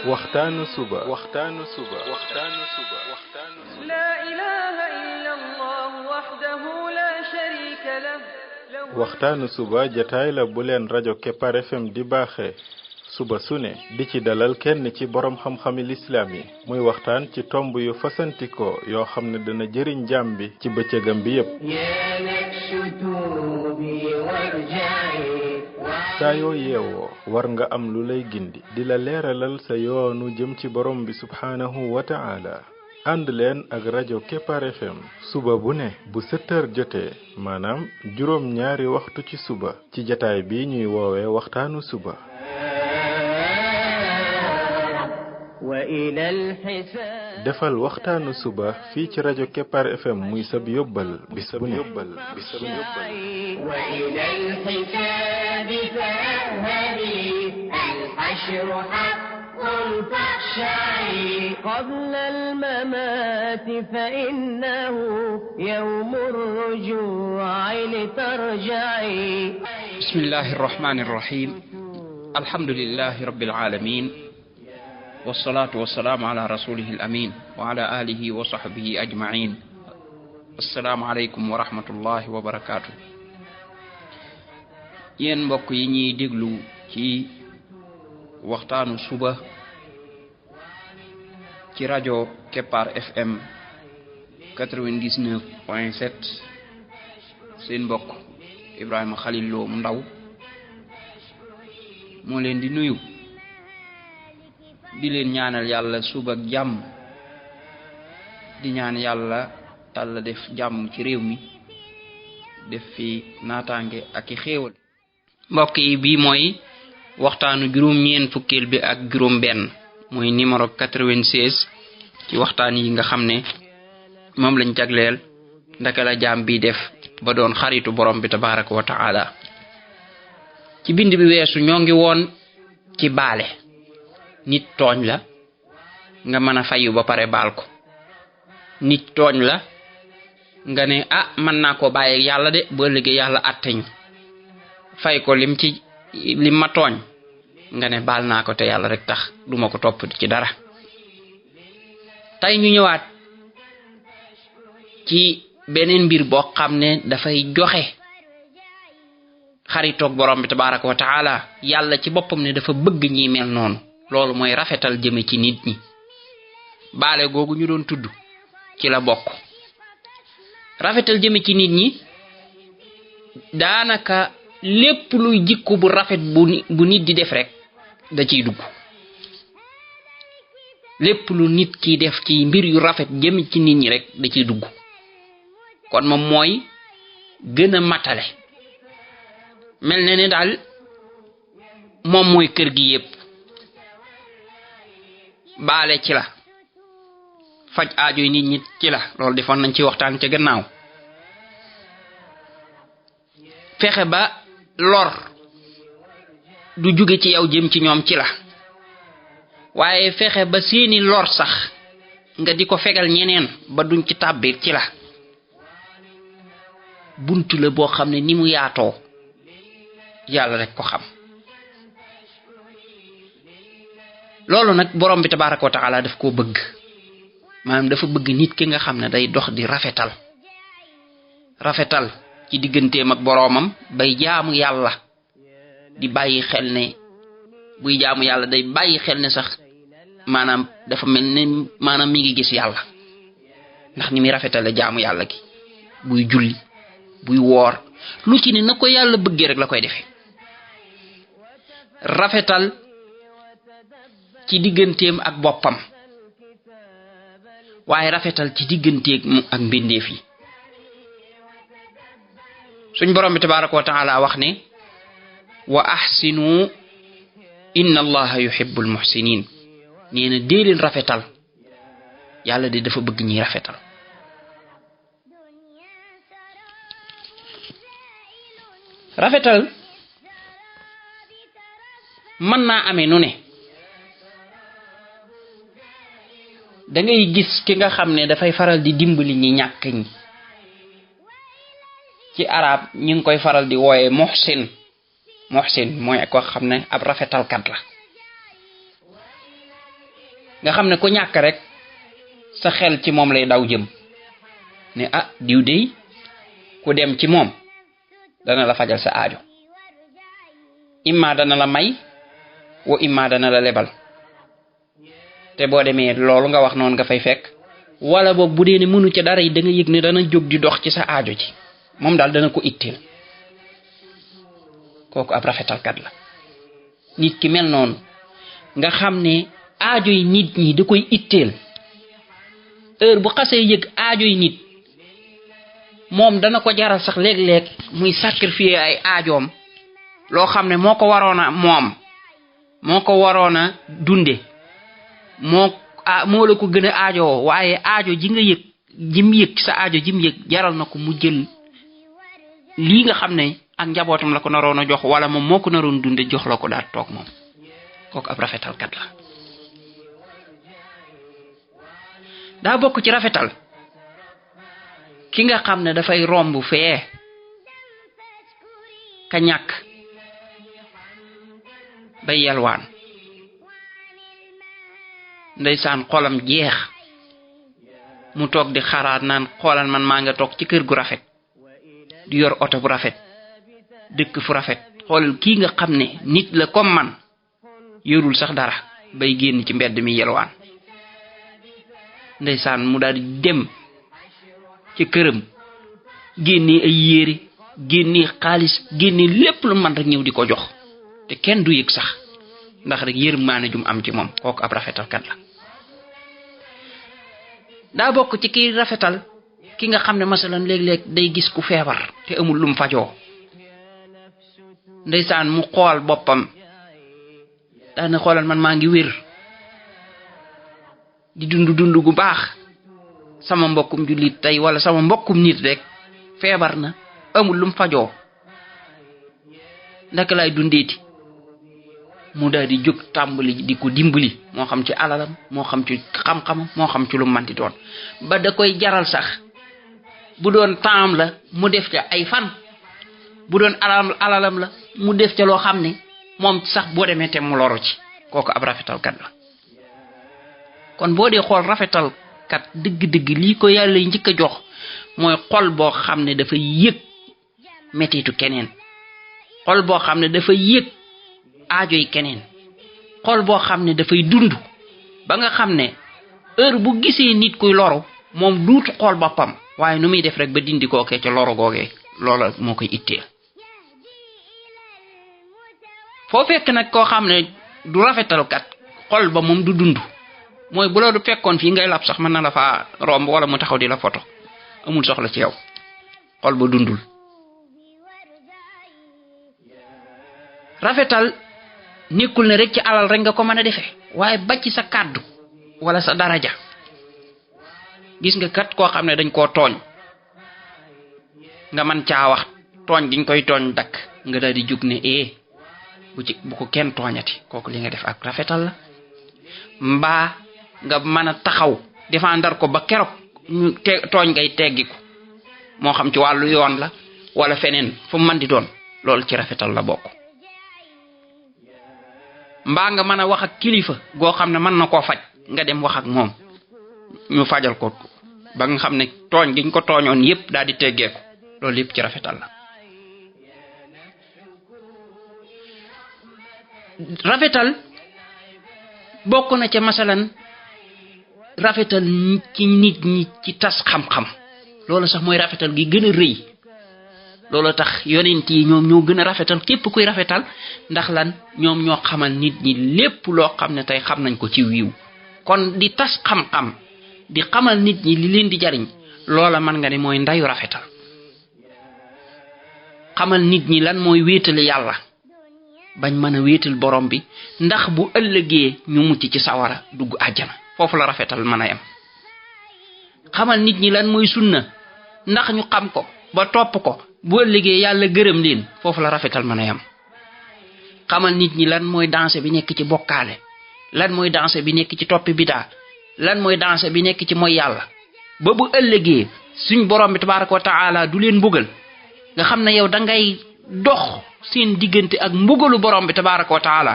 waxtaanu suba لا إله إلا الله وحده لا شريك له waxtaanu suba jataay la bu leen rajo Kepar FM di baaxee suba su ne di ci dalal kenn ci borom xam-xami lislaam yi muy waxtaan ci tomb yu fasantikoo yoo xam ne dana jëriñ jaam bi ci bëccëgam bi yépp saa yoo yeewoo war nga am lu lay gindi di la leeralal sa yoonu jëm ci borom bi subhaanahu wa ta'ala ànd leen ak rajo Kepar FM suba bu ne bu 7 heures jotee maanaam juróom ñaari waxtu ci suba ci jataay bi ñuy woowee waxtaanu suba defal waxtaanu suba fii ci rajo Kepar FM muy sab yóbbal bis bu ne قبل الممات فإنه يوم الرجوع لترجعي بسم الله الرحمن الرحيم الحمد لله رب العالمين والصلاة والسلام على رسوله الأمين وعلى آله وصحبه أجمعين السلام عليكم ورحمة الله وبركاته yéen mbokk yi ñuy déglu ci waxtaanu suba ci rajo Kepar FM 99.7 seen mbokk Ibrahima Khalil Lo mu ndaw moo leen di nuyu di leen ñaanal yàlla suba ak jàmm di ñaan yàlla def jàmm ci réew mi def fi naataange ak i xéewal mbokk yi bii mooy waxtaanu juróom-ñeent fukkeel bi ak juróom benn mooy numéro 96 ci waxtaan yi nga xam ne moom lañ jagleel ndaka la jaam bi def ba doon xaritu borom bi tabaraka wa ta'ala ci bind bi weesu ñoo ngi woon ci baale nit tooñ la nga mën a fayu ba pare baal ko nit tooñ la nga ne mën naa ko bàyyi yàlla de bu ëllëgee yàlla atteñu fay ko lim ma tooñ nga ne baal naa ko te yàlla rek tax duma ko topp ci dara tey ñu ñëwaat ci beneen mbir boo xam ne dafay joxe xaritoog borom bi tabaraka wa ta'ala yàlla ci boppam ne dafa bëgg ñi mel noonu loolu mooy rafetal jëme ci nit ñi baale googu ñu doon tudd ci la bokk rafetal jëme ci nit ñi daanaka lépp luy jikko bu rafet bu nit di def rek da ciy dugg lépp lu nit ki def ci mbir yu rafet jëm ci nit ñi rek da ciy dugg kon moom mooy gën a matale mel na ne daal moom mooy kër gi yépp baale ci la faj aajoy nit ñi ci la loolu defoon nañ ci waxtaan ca gannaaw fexe ba lor du jóge ci yow jëm ci ñoom ci la waaye fexe ba seeni lor sax nga di ko fegal ñeneen ba duñ ci tàbbir ci la buntu la boo xam ne ni mu yaatoo yàlla rek ko xam loolu nag borom bi tabaraka wa ta'ala daf koo bëgg maanaam dafa bëgg nit ki nga xam ne day dox di rafetal ci digganteem ak boroomam bay jaamu yàlla di bàyyi xel ne buy jaamu yàlla day bàyyi xel ne sax maanaam dafa mel ne maanaam mi ngi gis yàlla ndax ni muy rafetale jaamu yàlla gi buy julli buy woor lu ci ne na ko yàlla bëggee rek la koy defee rafetal ci digganteem ak boppam waaye rafetal ci digganteem ak mbindeef yi suñ borom bi tabaraka wa ta'ala wax ne wa ahsinu inna allaha yuhibbul muhsinin nee na dee leen rafetal yàlla de dafa bëgg ñuy rafetal rafetal mën naa amee nu ne da ngay gis ki nga xam ne dafay faral di dimbali ñi ñàkk ñi ci arab ñi ngi koy faral di wooye muhsin mooy ko xam ne ab rafetalkat la nga xam ne ku ñàkk rek sa xel ci moom lay daw jëm ne diw dey ku dem ci moom dana la fajal sa aajo imma dana la may wa imma dana la lebal te boo demee loolu nga wax noonu nga fay fekk wala boobu bu dee ne mënu ca dara yi da nga yëg ne dana jóg di dox ci sa aajo ci moom daal dana ko itteel kooku ab rafetalkat la nit ki mel noonu nga xam ne aajo yi nit ñi da koy itteel heure bu xasee yëg aajo yi nit moom dana ko jaral sax léeg-léeg muy sacrifier ay aajoom loo xam ne moo ko waroon a dunde moo la ko gën a aajowoo waaye aajo ji nga yëg jim yëg sa aajo jim yëg jaral na ko mu jël lii nga xam ne ak njabootam la ko naroon a jox wala moom moo ko naroon dunde jox la ko daal toog moom kooku ab rafetalkat la daa bokk ci rafetal ki nga xam ne dafay romb fee ka ñàkk bay yalwaan ndeysaan xolam jeex mu toog di xaraat naan xoolal man maa nga toog ci kër gu rafet di yor oto bu rafet dëkk fu rafet xoolal kii nga xam ne nit la comme man yorul sax dara bay génn ci mbedd mi yalwaan ndeysaan mu daal di dem ci këram génnee ay yére génnee xaalis génnee lépp lu man rek ñëw di ko jox te kenn du yëg sax ndax rek yërmaane jum am ci moom kooku ab rafetalkat la daa bokk ci ki rafetal ki nga xam ne masalan léeg-léeg day gis ku feebar te amul lum fajoo ndeysaan mu xool boppam daana xoolal man maa ngi wér di dund gu baax sama mbokkum jullit tey wala sama mbokkum nit rek feebar na amul lum fajoo ndaka lay dundeeti mu daal di jóg tàmbali di ko dimbali moo xam ci alalam moo xam ci xam-xamam moo xam ci lu manti doon ba da koy jaral sax bu doon temps la mu def ca ay fan bu doon alalam la mu def ca loo xam ne moom sax boo demee te mu loru ci kooku ab rafetalkat la kon boo dee xool rafetalkat dëgg-dëgg lii ko yàlla njëkk a jox mooy xol boo xam ne dafa yëg mettitu keneen xol boo xam ne dafa yëg aajo yi keneen xol boo xam ne dafay dund ba nga xam ne heure bu gisee nit kuy loru moom duutu xool boppam waaye nu muy def rek ba dindi kookee ca loru googee loola moo koy itteel foo fekk nag koo xam ne du rafetalkat xol ba moom du dund mooy bu la du fekkoon fii ngay lab sax mën na la faa romb wala mu taxaw di la photo amul soxla ci yow xol ba dundul rafetal nekkul ne rek ci alal rek nga ko mën a defee waaye ba ci sa kàddu wala sa daraja gis nga kat koo xam ne dañ koo tooñ nga man caa wax tooñ giñ koy tooñ dakk nga daal di jóg ne bu ko kenn tooñati kooku li nga def ak rafetal la mbaa nga mën a taxaw défendre ko ba keroog ñu tooñ ngay teggiku moo xam ci wàllu yoon la wala feneen fu man di doon loolu ci rafetal la bokk mbaa nga mën a wax ak kilifa goo xam ne mën na koo faj nga dem wax ak moom ñu fajal ko ba nga xam ne tooñ giñ ko tooñoon yépp daal di teggeeku loolu yépp ci rafetal la rafetal bokk na ca masalan rafetal ci nit ñi ci tas xam-xam loolu sax mooy rafetal gi gën a rëy loolu tax yonent yi ñoom ñoo gën a rafetal képp kuy rafetal ndax lan ñoom ñoo xamal nit ñi lépp loo xam ne tey xam nañ ko ci wiiw kon di tas xam-xam di xamal nit ñi li leen di jariñ loola mën nga ne mooy ndayu rafetal xamal nit ñi lan mooy wéetale yàlla bañ mën a wéetal borom bi ndax bu ëllëgee ñu mucc ci sawara dugg àjjana foofu la rafetal mën a yem xamal nit ñi lan mooy sunna ndax ñu xam ko ba topp ko bu ëllëgee yàlla gërëm leen foofu la rafetal mën a yem xamal nit ñi lan mooy danger bi nekk ci bokkaale lan mooy danger bi nekk ci toppi bidaa lan mooy danger bi nekk ci mooy yàlla ba bu ëllëgee suñ borom bi tabaaraka wa taala du leen mbugal nga xam ne yow da ngay dox seen diggante ak mbugalu borom bi tabaaraka wa taala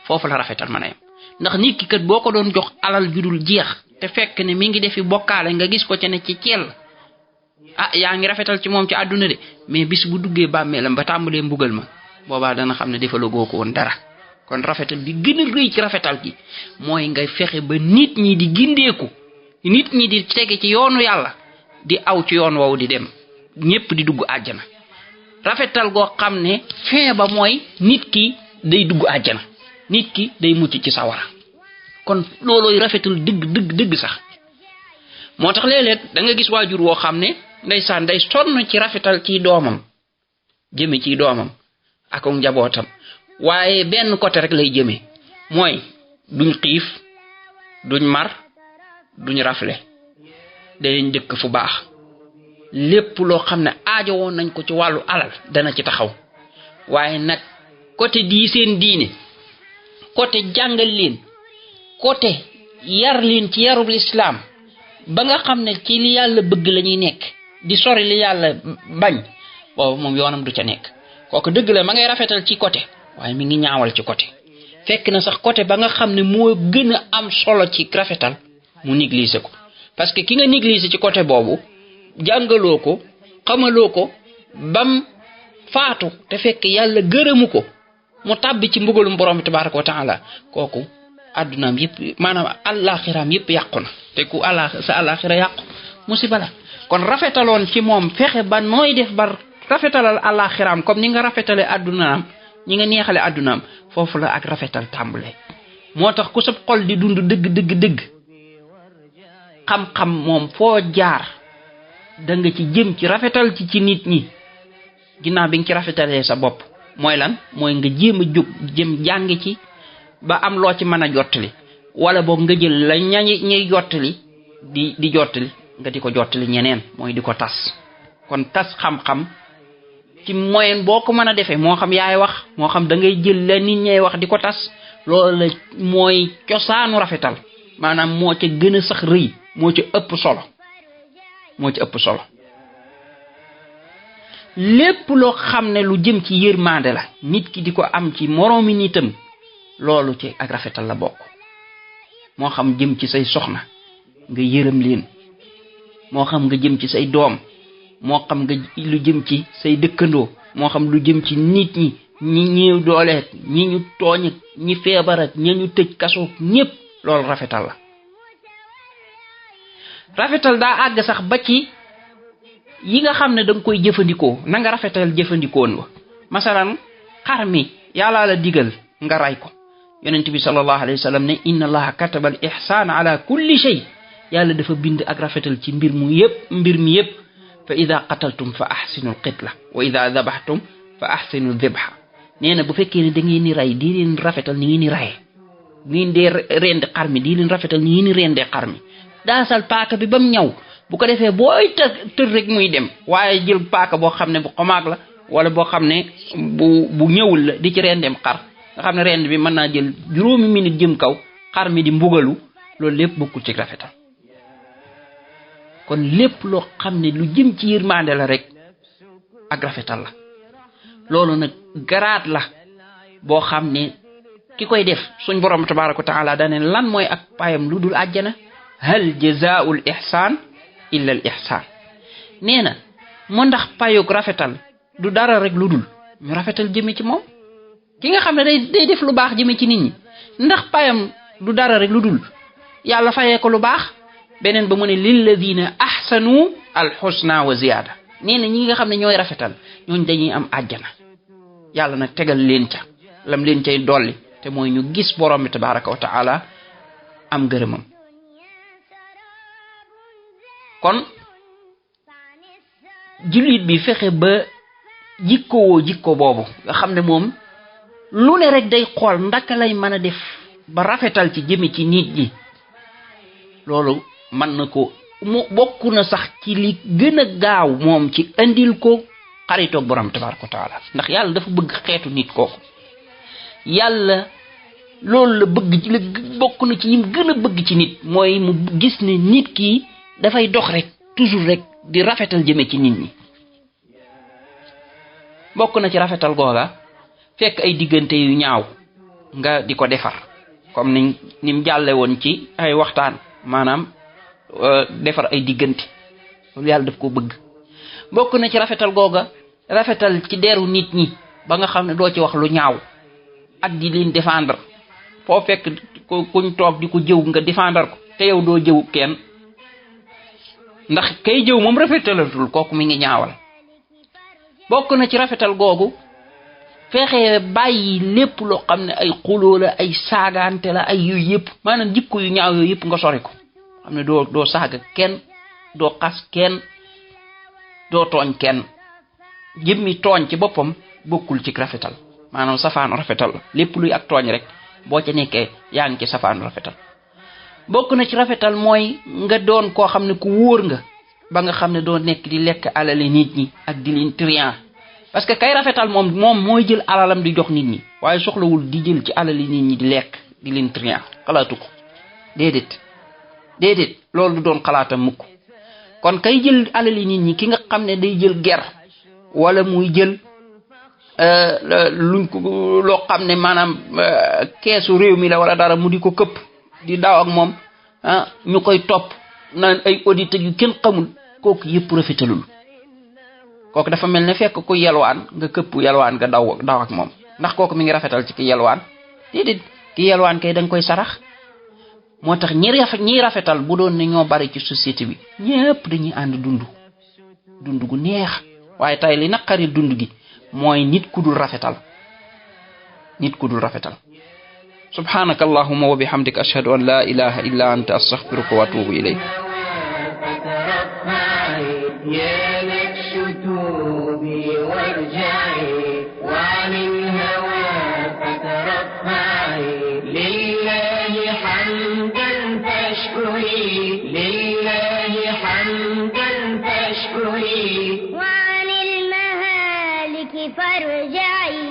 foofu la rafetal mën a yem ndax nit ki kat boo ko doon jox alal judul jeex te fekk ne mi ngi defi bokkaale nga gis ko ca ne ci ciel yaa ngi rafetal ci moom ci àdduna de mais bis bu duggee bàmmeelam ba tàmbalee mbugal ma boobaa dana xam ne defaloo goo ko woon dara. kon rafetal bi gën a rëy ci rafetal gi mooy ngay fexe ba nit ñi di gindeeku nit ñi di tege ci yoonu yàlla di aw ci yoon woowu di dem ñépp di dugg àjjana. rafetal goo xam ne fin ba mooy nit ki day dugg àjjana nit ki day mucc ci sawara. kon loolooy rafetal dëgg sax moo tax léeg-léeg da nga gis waajur woo xam ne ndeysaan day sonn ci rafetal ci doomam jëme ci doomam ak njabootam waaye benn côté rek lay jëme mooy duñ xiif duñ mar duñ rafle danañ dëkk fu baax lépp loo xam ne aajo woon nañ ko ci wàllu alal dana ci taxaw waaye nag côté di seen diine côté jàngal leen côté yar leen ci yarub lislaam ba nga xam ne ci li yàlla bëgg la ñuy nekk di sori li yàlla bañ boobu moom yoonam du ca nekk kooku dëgg la ma ngay rafetal ci côté waaye mi ngi ñaawal ci côté fekk na sax côté ba nga xam ne moo gën a am solo ci rafetal mu négliger ko parce que ki nga négliger ci côté boobu jàngaloo ko xamaloo ko bam faatu te fekk yàlla gërëmu ko mu tàbbi ci mbugalum borom bi tabaraka wa taala kooku addunaam yëpp maanaam àllaaxiraam yëpp yàqu na te ku sa àllaaxira yàqu musiba la. kon rafetaloon ci moom fexe ba nooy def ba rafetalal àllaaxiraam comme ni nga rafetale addunaam ñi nga neexale addunaam foofu la ak rafetal tàmbale. moo tax ku sab xol di dund dëgg xam-xam moom foo jaar da nga ci jëm ci rafetal ci nit ñi ginnaaw bi nga ci rafetalee sa bopp mooy lan mooy nga jéem a jóg jëm jàng ci ba am loo ci mën a jottali wala boog nga jël la ñuy jottali di jottali nga di ko jottali ñeneen mooy di ko tas. kon tas xam-xam ci moyen boo ko mën a defee moo xam yaay wax moo xam da ngay jël la nit ñay wax di ko tas loolu la mooy cosaanu rafetal maanaam moo ca gën a sax rëy moo ca ëpp solo lépp loo xam ne lu jëm ci yërmande la nit ki di ko am ci moroomi nitam loolu ci ak rafetal la bokk. moo xam jëm ci say soxna nga yërëm leen moo xam nga jëm ci say doom moo xam nga lu jëm ci say dëkkandoo moo xam lu jëm ci nit ñi ñi ñëw doole ñi ñu tooñ ak ñi feebar ak ñi ñu tëj kaso ñépp loolu rafetal la. rafetal daa àgg sax ba ci yi nga xam ne da nga koy jëfandikoo na nga rafetal jëfandikoon wa masalan xar mi yàlla la digal nga ray ko yonent bi sallallahu alayhi wa sallam ne inna allaha kataba al ihsana ala kulli shay yàlla dafa bind ak rafetal ci mbir mi yépp fa ida qataltum fa ahsinu al qitla wa ida dabahtum fa ahsinu dhabha nee na bu fekkee ne da ngeen ni ray di leen rafetal ni ngeen ni raye ngeen dee rendi xar mi di leen rafetal ni ngeen ni rendee xar mi daasal paaka bi bam ñaw bu ko defee booy tër rek muy dem waaye jël paaka boo xam ne bu xomaag la wala boo xam ne bu ñëwul la di ci rendeem xar nga xam ne rend bi mën naa jël juróomi minute jëm kaw xar mi di mbugalu loolu lépp bokkul ci rafetal. kon lépp loo xam ne lu jëm ci yërmande la rek ak rafetal la loolu nag garaat la boo xam ne ki koy def suñ borom tabaraka wa taala dane lan mooy ak payam lu dul àjjana hal jazaa'ul ihsaan illa al ihsaan nee na mu ndax payug rafetal du dara rek lu dul ñu rafetal jëme ci moom ki nga xam ne day def lu baax jëme ci nit ñi ndax payam du dara rek lu dul yàlla fayee ko lu baax beneen ba mu ne lilladina ahsanu al husna wa ziyaada nee na ñi nga xam ne ñooy rafetal ñooñ dañuy am àjjana yàlla nag tegal leen ca lam leen cay dolli te mooy ñu gis borom bi tabaraka wa taala am gërëmam. kon jullit bi fexe ba jikko boobu nga xam ne moom lu ne rek day xool ndaka lay mën a def ba rafetal ci jëme ci nit ñi loolu mën na ko mu bokk na sax ci li gën a gaaw moom ci andil ko xaritoog borom tabaraka wa taala ndax yàlla dafa bëgg xeetu nit kooku yàlla loolu la bëgg ci la bokk na ci yim gën a bëgg ci nit mooy mu gis ne nit ki dafay dox rek toujours rek di rafetal jëme ci nit ñi. bokk na ci rafetal googa fekk ay diggante yu ñaaw nga di ko defar comme nim jàlle woon ci ay waxtaan maanaam defar ay diggante loolu yàlla daf ko bëgg. bokk na ci rafetal googa rafetal ci deru nit ñi ba nga xam ne doo ci wax lu ñaaw ak di leen défendre foo fekk kuñ toog di ko jëw nga défendre ko te yow doo jëw kenn ndax kay jëw moom rafetalatul kooku mi ngi ñaawal. bokk na ci rafetal googu fexe bàyyi lépp loo xam ne ay xuloo la ay saagaante la ay yooyu yëpp maanaam jikko yu ñaaw yooyu yëpp nga sori ko xam ne doo saaga kenn doo xas kenn doo tooñ kenn. jëmmi tooñ ci boppam bokkul ci rafetal maanaam safaanu rafetal la lépp luy ak tooñ rek boo ca nekkee yaa ngi ci safaanu rafetal. bokk na ci rafetal mooy nga doon koo xam ne ku wóor nga ba nga xam ne doo nekk di lekk alali nit ñi ak di leen trian parce que kay rafetal moom mooy jël alalam di jox nit ñi waaye soxlawul di jël ci alali nit ñi di lekk di leen trian xalaatu ko déedéet loolu du doon xalaatam mukk. kon kay jël alali nit ñi ki nga xam ne day jël ger wala muy jël luñ ko loo xam ne maanaam keesu réew mi la wala dara mu di ko këpp di daaw ak moom ñu koy topp naan ay auditeurs yu kenn xamul kooku yëpp rafetalul. kooku dafa mel ne fekk ku yelwaan nga këpp yelwaan nga daw ak moom ndax kooku mi ngi rafetal ci ki yelwaan déedéet ki yelwaan kay da nga koy sarax. moo tax ñi rafetal bu doon ne ñoo bari ci société bi ñëpp dañuy ànd dund gu neex waaye tay li naqari dund gi mooy nit ku dul rafetal. subhanaka allahumma wa bihamdika ashhadu an la ilaha illa anta astaghfiruka wa atubu ilayk. وعن المهالك فارجعي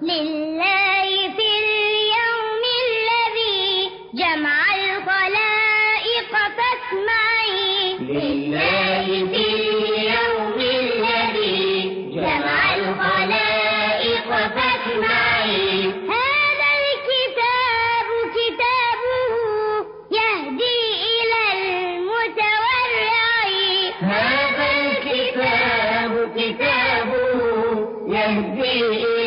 لله في اليوم الذي جمع الخلائق فاسمعي لله في اليوم الذي جمع الخلائق فاسمعي هذا الكتاب كتابه يهدي إلى المتورع هذا الكتاب كتابه يهدي